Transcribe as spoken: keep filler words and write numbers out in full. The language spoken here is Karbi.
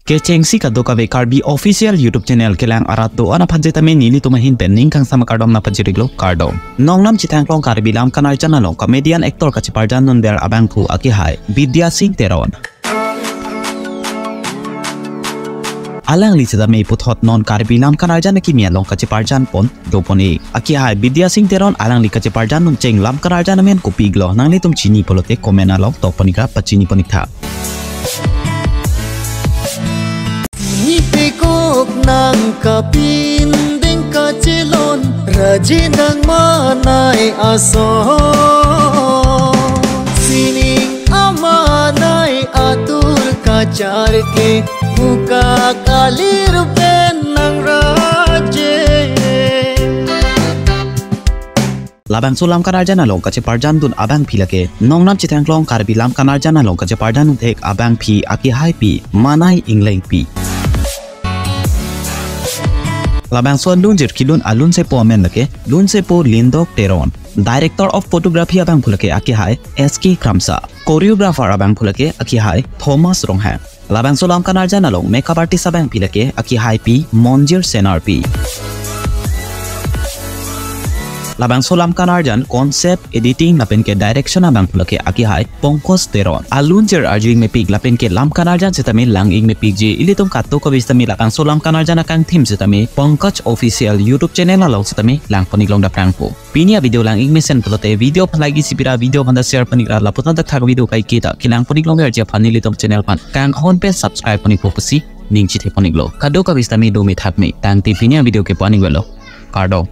Kechengsi kadokave Karbi Official YouTube Channel kelang arat do-an aphan setame nelitum ahin pen ning kangsam akardom nangpajir-iklo, kardom. Nongnam chethangklong Karbi lam kanarjan along comedian actor kacheparjan dunver abangphu akehai Bidya Sing Teron. Alangli setame puthot non Karbi lam kanarjan akimi along kacheparjan pon dopon-ik. Akehai Bidya Sing Teron alangli kacheparjan duncheng lam kanarjan amen kopi-iklo, nanglitum chini pulote comment along tokpon-ikra, pachini pon-iktha. Nipikok nang kapindeng kachelon, rajin dang manai aso. Sining amanai atur kacharke, buka kalir pen nang raje. Labangso lam kanarjan along kacheparjan dun abangpi lake nongnam chethangklong Karbi lam kanarjan along kacheparjan dun thek abangpi akehaipi Manai Englengpi. Labangso alunjir kedun alunsepo amen lake Lunsepo Lindok Teron. Director of Photography abangphu lake akehai S K Kramsa. Choreographer abangphu lake akehai Thomas Ronghang. Labangso lam kanarjan along makeup artist abangpi lake akehaipi Monjir Senarpi. Labangso lam kanarjan concept, editing lapen ke direction abangphu lake akehai Pankaj Teron. Alunjir arju-ik mepik lapen ke lam kanarjan setame lang-ik mepikji. Ilitum kadokave setame labangso lam kanarjan akangthim setame Pankaj Official YouTube channel along setame langpon-iklong daprangpo. Pini avideo lang-ik mesen pulote video aphan like isi pira, video aphan ta share pon-ikra, laputan thakthak video kaike ta kelangpon-iklongverji aphan nelitum channel aphan kanghon pen subscribe pon-ikpo pusi ning chethepon-iklo. Kadokave setame dome thakme, tangte pini avideo ke pu-an-ik avelo. Kardom.